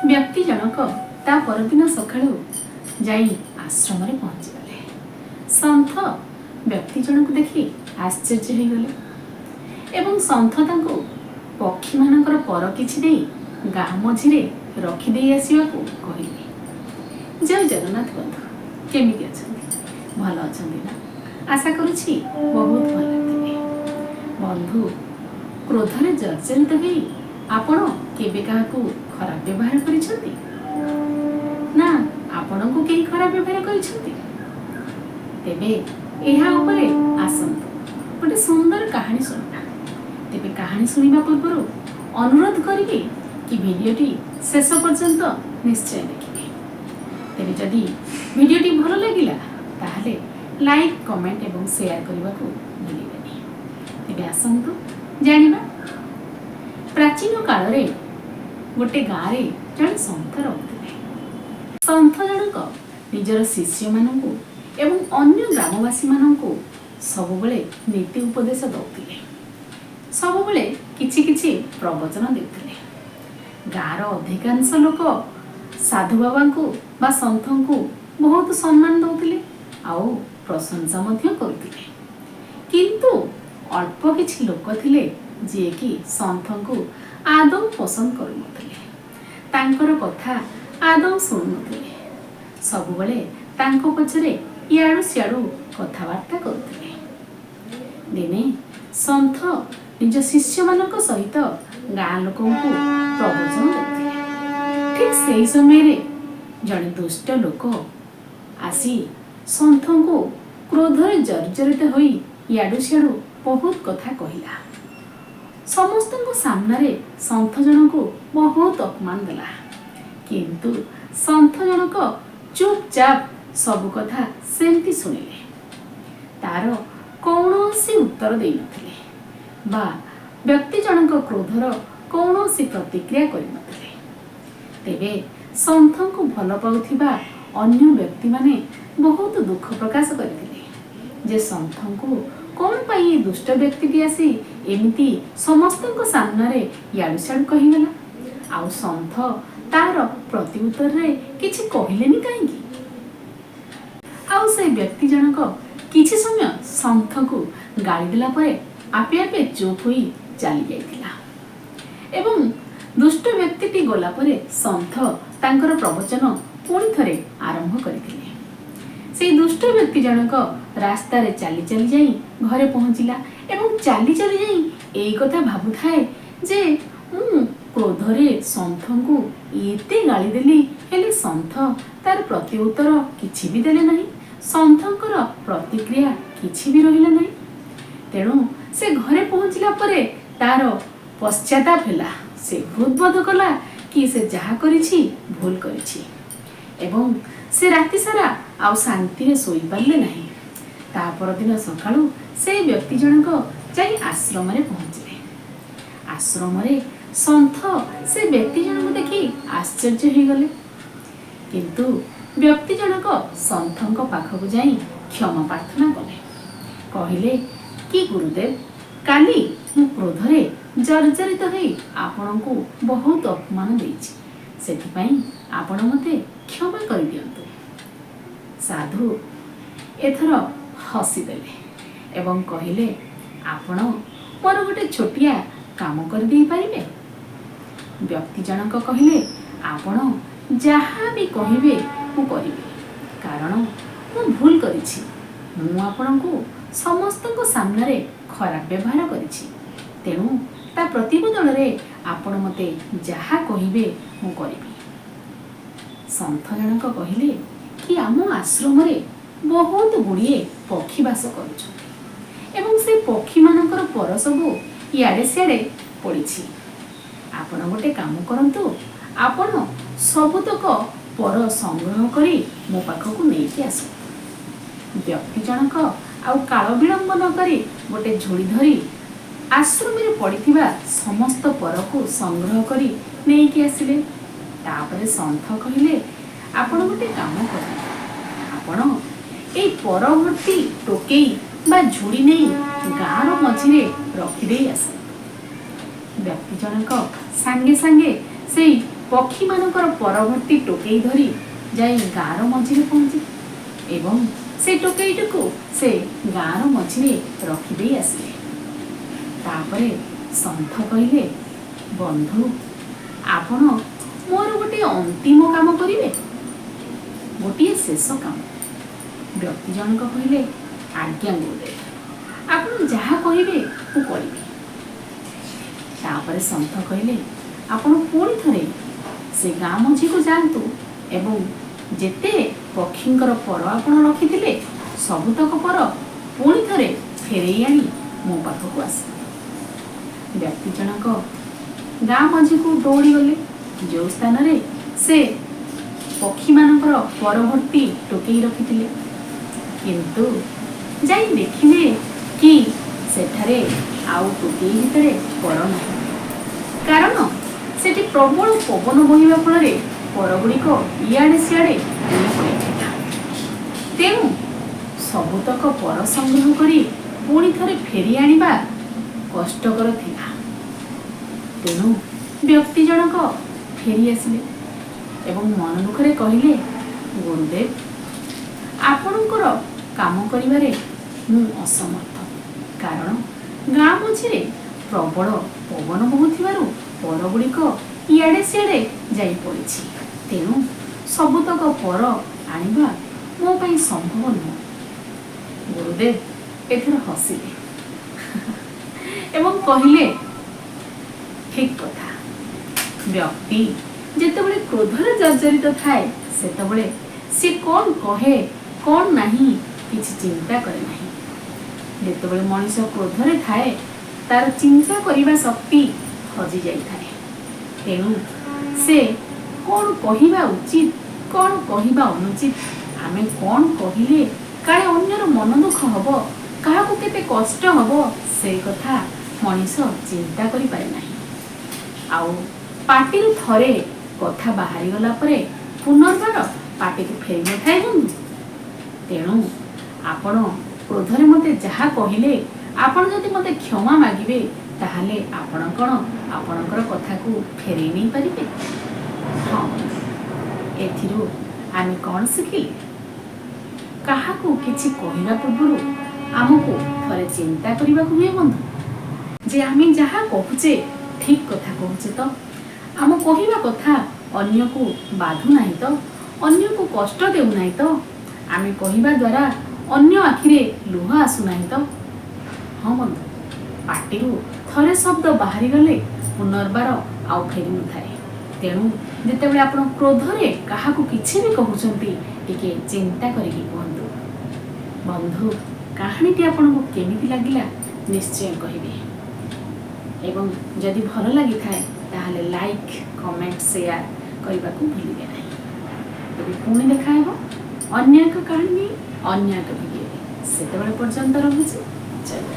ବ୍ୟକ୍ତି ଜଣକ ତା ପରଦିନ ସକାଳୁ ଯାଇ ଆଶ୍ରମରେ ପହଞ୍ଚିଗଲେ। ସନ୍ଥ ବ୍ୟକ୍ତି ଜଣକୁ ଦେଖି ଆଶ୍ଚର୍ଯ୍ୟ ହୋଇଗଲେ ଏବଂ ସନ୍ଥ ତାଙ୍କୁ ପକ୍ଷୀମାନଙ୍କର ପର କିଛି ଦେଇ ଗାଁ ମଝିରେ ରଖିଦେଇ ଆସିବାକୁ କହିଲେ। ଜୟ ଜଗନ୍ନାଥ ବନ୍ଧୁ, କେମିତି ଅଛନ୍ତି? ଭଲ ଅଛନ୍ତି ନା? ଆଶା କରୁଛି ବହୁତ ଭଲ ଥିବେ। ବନ୍ଧୁ, କ୍ରୋଧରେ ଜର୍ଜରିତ ହୋଇ ଆପଣ କେବେ କାହାକୁ ଖରାପ ବ୍ୟବହାର କରିଛନ୍ତି ନା ଆପଣଙ୍କୁ କେହି ଖରାପ ବ୍ୟବହାର କରିଛନ୍ତି? ତେବେ ଏହା ଉପରେ ଆସନ୍ତୁ ଗୋଟେ ସୁନ୍ଦର କାହାଣୀ ଶୁଣିବା। ତେବେ କାହାଣୀ ଶୁଣିବା ପୂର୍ବରୁ ଅନୁରୋଧ କରିବି କି ଭିଡ଼ିଓଟି ଶେଷ ପର୍ଯ୍ୟନ୍ତ ନିଶ୍ଚୟ ଦେଖିବେ। ତେବେ ଯଦି ଭିଡ଼ିଓଟି ଭଲ ଲାଗିଲା, ତାହେଲେ ଲାଇକ୍, କମେଣ୍ଟ ଏବଂ ସେୟାର କରିବାକୁ ଭୁଲିବେନି। ତେବେ ଆସନ୍ତୁ ଜାଣିବା। ପ୍ରାଚୀନ କାଳରେ ଗୋଟେ ଗାଁରେ ଜଣେ ସନ୍ଥ ରହୁଥିଲେ। ସନ୍ଥ ଜଣକ ନିଜର ଶିଷ୍ୟମାନଙ୍କୁ ଏବଂ ଅନ୍ୟ ଗ୍ରାମବାସୀମାନଙ୍କୁ ସବୁବେଳେ ନୀତି ଉପଦେଶ ଦେଉଥିଲେ, ସବୁବେଳେ କିଛି କିଛି ପ୍ରବଚନ ଦେଉଥିଲେ। ଗାଁର ଅଧିକାଂଶ ଲୋକ ସାଧୁ ବାବାଙ୍କୁ ବା ସନ୍ଥଙ୍କୁ ବହୁତ ସମ୍ମାନ ଦେଉଥିଲେ ଆଉ ପ୍ରଶଂସା ମଧ୍ୟ କରୁଥିଲେ। କିନ୍ତୁ ଅଳ୍ପ କିଛି ଲୋକ ଥିଲେ, ଯିଏକି ସନ୍ଥଙ୍କୁ ଆଦୌ ପସନ୍ଦ କରୁନଥିଲେ, ତାଙ୍କର କଥା ଆଦୌ ଶୁଣୁନଥିଲେ, ସବୁବେଳେ ତାଙ୍କ ପଛରେ ଇଆଡ଼ୁ ସିଆଡ଼ୁ କଥାବାର୍ତ୍ତା କରୁଥିଲେ। ଦିନେ ସନ୍ଥ ନିଜ ଶିଷ୍ୟମାନଙ୍କ ସହିତ ଗାଁ ଲୋକଙ୍କୁ ପ୍ରବଚନ ଦେଉଥିଲେ। ଠିକ୍ ସେହି ସମୟରେ ଜଣେ ଦୁଷ୍ଟ ଲୋକ ଆସି ସନ୍ଥଙ୍କୁ କ୍ରୋଧରେ ଜର୍ଜରିତ ହୋଇ ଇଆଡ଼ୁ ସିଆଡ଼ୁ ବହୁତ କଥା କହିଲା। ସମସ୍ତଙ୍କ ସାମ୍ନାରେ ସନ୍ଥ ଜଣଙ୍କୁ ବହୁତ ଅପମାନ ଦେଲା। କିନ୍ତୁ ସନ୍ଥ ଜଣକ ଚୁପଚାପ ସବୁ କଥା ସେମିତି ଶୁଣିଲେ, ତାର କୌଣସି ଉତ୍ତର ଦେଇନଥିଲେ ବା ବ୍ୟକ୍ତି ଜଣଙ୍କ କ୍ରୋଧର କୌଣସି ପ୍ରତିକ୍ରିୟା କରିନଥିଲେ। ତେବେ ସନ୍ଥଙ୍କୁ ଭଲ ପାଉଥିବା ଅନ୍ୟ ବ୍ୟକ୍ତିମାନେ ବହୁତ ଦୁଃଖ ପ୍ରକାଶ କରିଥିଲେ ଯେ ସନ୍ଥଙ୍କୁ କ'ଣ ପାଇଁ ଏ ଦୁଷ୍ଟ ବ୍ୟକ୍ତିଟି ଆସି ଏମିତି ସମସ୍ତଙ୍କ ସାମ୍ନାରେ ଇଆଡ଼ୁ ସିଆଡ଼ୁ କହିଗଲା, ଆଉ ସନ୍ଥ ତାର ପ୍ରତିଉତ୍ତରରେ କିଛି କହିଲେନି କାହିଁକି? ଆଉ ସେ ବ୍ୟକ୍ତି ଜଣକ କିଛି ସମୟ ସନ୍ଥକୁ ଗାଳି ଦେଲା ପରେ ଆପେ ଆପେ ଚୁପ୍ ହୋଇ ଚାଲି ଯାଇଥିଲା। ଏବଂ ଦୁଷ୍ଟ ବ୍ୟକ୍ତିଟି ଗଲା ପରେ ସନ୍ଥ ତାଙ୍କର ପ୍ରବଚନ ପୁଣି ଥରେ ଆରମ୍ଭ କରିଥିଲେ। ସେଇ ଦୁଷ୍ଟ ବ୍ୟକ୍ତି ଜଣକ ରାସ୍ତାରେ ଚାଲି ଚାଲି ଯାଇ ଘରେ ପହଞ୍ଚିଲା ଏବଂ ଚାଲି ଚାଲି ଯାଇ ଏଇ କଥା ଭାବୁଥାଏ ଯେ ମୁଁ କ୍ରୋଧରେ ସନ୍ଥଙ୍କୁ ଏତେ ଗାଳି ଦେଲି, ହେଲେ ସନ୍ଥ ତାର ପ୍ରତି ଉତ୍ତର କିଛି ବି ଦେଲେ ନାହିଁ, ସନ୍ଥଙ୍କର ପ୍ରତିକ୍ରିୟା କିଛି ବି ରହିଲା ନାହିଁ। ତେଣୁ ସେ ଘରେ ପହଞ୍ଚିଲା ପରେ ତାର ପଶ୍ଚାତାପ ହେଲା। ସେ ହୃଦବୋଧ କଲା କି ସେ ଯାହା କରିଛି ଭୁଲ କରିଛି ଏବଂ ସେ ରାତି ସାରା ଆଉ ଶାନ୍ତିରେ ଶୋଇପାରିଲେ ନାହିଁ। ତା ପରଦିନ ସକାଳୁ ସେଇ ବ୍ୟକ୍ତି ଜଣକ ଯାଇ ଆଶ୍ରମରେ ପହଞ୍ଚିଲେ। ଆଶ୍ରମରେ ସନ୍ଥ ସେ ବ୍ୟକ୍ତି ଜଣକୁ ଦେଖି ଆଶ୍ଚର୍ଯ୍ୟ ହୋଇଗଲେ। କିନ୍ତୁ ବ୍ୟକ୍ତି ଜଣକ ସନ୍ଥଙ୍କ ପାଖକୁ ଯାଇ କ୍ଷମା ପ୍ରାର୍ଥନା କଲେ। କହିଲେ କି ଗୁରୁଦେବ, କାଲି ମୁଁ କ୍ରୋଧରେ ଜର୍ଜରିତ ହୋଇ ଆପଣଙ୍କୁ ବହୁତ ଅପମାନ ଦେଇଛି, ସେଥିପାଇଁ ଆପଣ ମୋତେ କ୍ଷମା କରିଦିଅନ୍ତୁ। ସାଧୁ ଏଥର ହସିଦେଲେ ଏବଂ କହିଲେ, ଆପଣ ମୋର ଗୋଟେ ଛୋଟିଆ କାମ କରିଦେଇପାରିବେ? ବ୍ୟକ୍ତି ଜଣକ କହିଲେ, ଆପଣ ଯାହା ବି କହିବେ ମୁଁ କରିବି, କାରଣ ମୁଁ ଭୁଲ କରିଛି। ମୁଁ ଆପଣଙ୍କୁ ସମସ୍ତଙ୍କ ସାମ୍ନାରେ ଖରାପ ବ୍ୟବହାର କରିଛି, ତେଣୁ ତା ପ୍ରତିବଦଳରେ ଆପଣ ମୋତେ ଯାହା କହିବେ ମୁଁ କରିବି। ସନ୍ଥ ଜଣକ କହିଲେ କି ଆମ ଆଶ୍ରମରେ ବହୁତ ଗୁଡ଼ିଏ ପକ୍ଷୀ ବାସ କରୁଛନ୍ତି ଏବଂ ସେ ପକ୍ଷୀମାନଙ୍କର ପର ସବୁ ଇଆଡ଼େ ସିଆଡ଼େ ପଡ଼ିଛି। ଆପଣ ଗୋଟେ କାମ କରନ୍ତୁ, ଆପଣ ସବୁତକ ପର ସଂଗ୍ରହ କରି ମୋ ପାଖକୁ ନେଇକି ଆସନ୍ତୁ। ବ୍ୟକ୍ତି ଜଣକ ଆଉ କାଳ ବିଳମ୍ବ ନ କରି ଗୋଟେ ଝୁଡ଼ି ଧରି ଆଶ୍ରମରେ ପଡ଼ିଥିବା ସମସ୍ତ ପରକୁ ସଂଗ୍ରହ କରି ନେଇକି ଆସିଲେ। ତାପରେ ସନ୍ଥ କହିଲେ, ଆପଣ ଗୋଟେ କାମ କରନ୍ତୁ, ଆପଣ ଏଇ ପରବର୍ତ୍ତୀ ଟୋକେଇ ବା ଝୁଡ଼ି ନେଇ ଗାଁର ମଝିରେ ରଖିଦେଇ ଆସନ୍ତୁ। ବ୍ୟକ୍ତି ଜଣକ ସାଙ୍ଗେ ସାଙ୍ଗେ ସେଇ ପକ୍ଷୀମାନଙ୍କର ପରବର୍ତ୍ତୀ ଟୋକେଇ ଧରି ଯାଇ ଗାଁର ମଝିରେ ପହଞ୍ଚିଲେ ଏବଂ ସେ ଟୋକେଇଟିକୁ ସେ ଗାଁର ମଝିରେ ରଖିଦେଇ ଆସିଲେ। ତାପରେ ସନ୍ଥ କହିଲେ, ବନ୍ଧୁ, ଆପଣ ମୋର ଗୋଟିଏ ଅନ୍ତିମ କାମ କରିବେ, ଗୋଟିଏ ଶେଷ କାମ। ବ୍ୟକ୍ତି ଜଣକ କହିଲେ, ଆଜ୍ଞା ଗୁରୁଦେବ, ଆପଣ ଯାହା କହିବେ ମୁଁ କରିବି। ତାପରେ ସନ୍ଥ କହିଲେ, ଆପଣ ପୁଣି ଥରେ ସେ ଗାଁ ମଝିକୁ ଯାଆନ୍ତୁ ଏବଂ ଯେତେ ପକ୍ଷୀଙ୍କର ପର ଆପଣ ରଖିଥିଲେ, ସବୁତକ ପର ପୁଣି ଥରେ ଫେରେଇ ଆଣି ମୋ ପାଖକୁ ଆସନ୍ତୁ। ବ୍ୟକ୍ତି ଜଣକ ଗାଁ ମଝିକୁ ଦୌଡ଼ିଗଲେ, ଯେଉଁ ସ୍ଥାନରେ ସେ ପକ୍ଷୀମାନଙ୍କର ପରବର୍ତ୍ତୀ ଟୋକେଇ ରଖିଥିଲେ। କିନ୍ତୁ ଯାଇ ଦେଖିଲେ କି ସେଠାରେ ଆଉ ଟୋକେଇ ଭିତରେ ପର ନାହିଁ, କାରଣ ସେଠି ପ୍ରବଳ ପବନ ବହିବା ଫଳରେ ପରଗୁଡ଼ିକ ଇଆଡ଼େ ସିଆଡ଼େ ଉଡ଼ି ପଡ଼ିଥିଲା। ତେଣୁ ସବୁତକ ପର ସଂଗ୍ରହ କରି ପୁଣି ଥରେ ଫେରି ଆଣିବା କଷ୍ଟକର ଥିଲା। ତେଣୁ ବ୍ୟକ୍ତି ଜଣକ ଫେରି ଆସିଲେ ଏବଂ ମନ ଦୁଃଖରେ କହିଲେ, ଗୁରୁଦେବ, ଆପଣଙ୍କର କାମ କରିବାରେ ମୁଁ ଅସମର୍ଥ, କାରଣ ଗାଁ ମଝିରେ ପ୍ରବଳ ପବନ ବହୁଥିବାରୁ ପରଗୁଡ଼ିକ ଇଆଡ଼େ ସିଆଡ଼େ ଯାଇ ପଡ଼ିଛି। ତେଣୁ ସବୁତକ ପର ଆଣିବା ମୋ ପାଇଁ ସମ୍ଭବ ନୁହଁ। ଗୁରୁଦେବ ଏଥର ହସିଲେ ଏବଂ କହିଲେ, ଠିକ କଥା। ବ୍ୟକ୍ତି ଯେତେବେଳେ କ୍ରୋଧରେ ଜର୍ଜରିତ ଥାଏ, ସେତେବେଳେ ସେ କ'ଣ କହେ କ'ଣ ନାହିଁ କିଛି ଚିନ୍ତା କରେ ନାହିଁ। ଯେତେବେଳେ ମଣିଷ କ୍ରୋଧରେ ଥାଏ, ତାର ଚିନ୍ତା କରିବା ଶକ୍ତି ହଜି ଯାଇଥାଏ। ତେଣୁ ସେ କ'ଣ କହିବା ଉଚିତ, କ'ଣ କହିବା ଅନୁଚିତ, ଆମେ କ'ଣ କହିଲେ କାଳେ ଅନ୍ୟର ମନ ଦୁଃଖ ହବ, କାହାକୁ କେତେ କଷ୍ଟ ହବ, ସେ କଥା ମଣିଷ ଚିନ୍ତା କରିପାରେ ନାହିଁ। ଆଉ ପାଟିରୁ ଥରେ କଥା ବାହାରିଗଲା ପରେ ପୁନର୍ବାର ପାଟିକୁ ଫେରି ନଥାଏ ବନ୍ଧୁ। ତେଣୁ ଆପଣ କ୍ରୋଧରେ ମୋତେ ଯାହା କହିଲେ, ଆପଣ ଯଦି ମୋତେ କ୍ଷମା ମାଗିବେ, ତାହେଲେ ଆପଣ କ'ଣ ଆପଣଙ୍କର କଥାକୁ ଫେରେଇ ନେଇପାରିବେ? ହଁ ବନ୍ଧୁ, ଏଥିରୁ ଆମେ କ'ଣ ଶିଖିଲେ? କାହାକୁ କିଛି କହିବା ପୂର୍ବରୁ ଆମକୁ ଥରେ ଚିନ୍ତା କରିବାକୁ ହୁଏ ବନ୍ଧୁ, ଯେ ଆମେ ଯାହା କହୁଛେ ଠିକ କଥା କହୁଛେ ତ? ଆମ କହିବା କଥା ଅନ୍ୟକୁ ବାଧୁ ନାହିଁ ତ? ଅନ୍ୟକୁ କଷ୍ଟ ଦେଉନାହିଁ ତ? ଆମେ କହିବା ଦ୍ୱାରା ଅନ୍ୟ ଆଖିରେ ଲୁହ ଆସୁନାହିଁ ତ? ହଁ ବନ୍ଧୁ, ପାଟିରୁ ଥରେ ଶବ୍ଦ ବାହାରିଗଲେ ପୁନର୍ବାର ଆଉ ଫେରି ନଥାଏ। ତେଣୁ ଯେତେବେଳେ ଆପଣ କ୍ରୋଧରେ କାହାକୁ କିଛି ବି କହୁଛନ୍ତି, ଟିକେ ଚିନ୍ତା କରିକି କୁହନ୍ତୁ। ବନ୍ଧୁ, କାହାଣୀଟି ଆପଣଙ୍କୁ କେମିତି ଲାଗିଲା ନିଶ୍ଚୟ କହିବେ ଏବଂ ଯଦି ଭଲ ଲାଗିଥାଏ, ତାହେଲେ ଲାଇକ୍, କମେଣ୍ଟ, ସେୟାର କରିବାକୁ ଭୁଲିବେ ନାହିଁ। ତେବେ ପୁଣି ଦେଖା ହେବ ଅନ୍ୟ ଏକ କାହାଣୀ ନେଇ ଅନ୍ୟ ଏକ ଭିଡ଼ିଓରେ। ସେତେବେଳେ ପର୍ଯ୍ୟନ୍ତ ରହୁଛି। ଜୟ।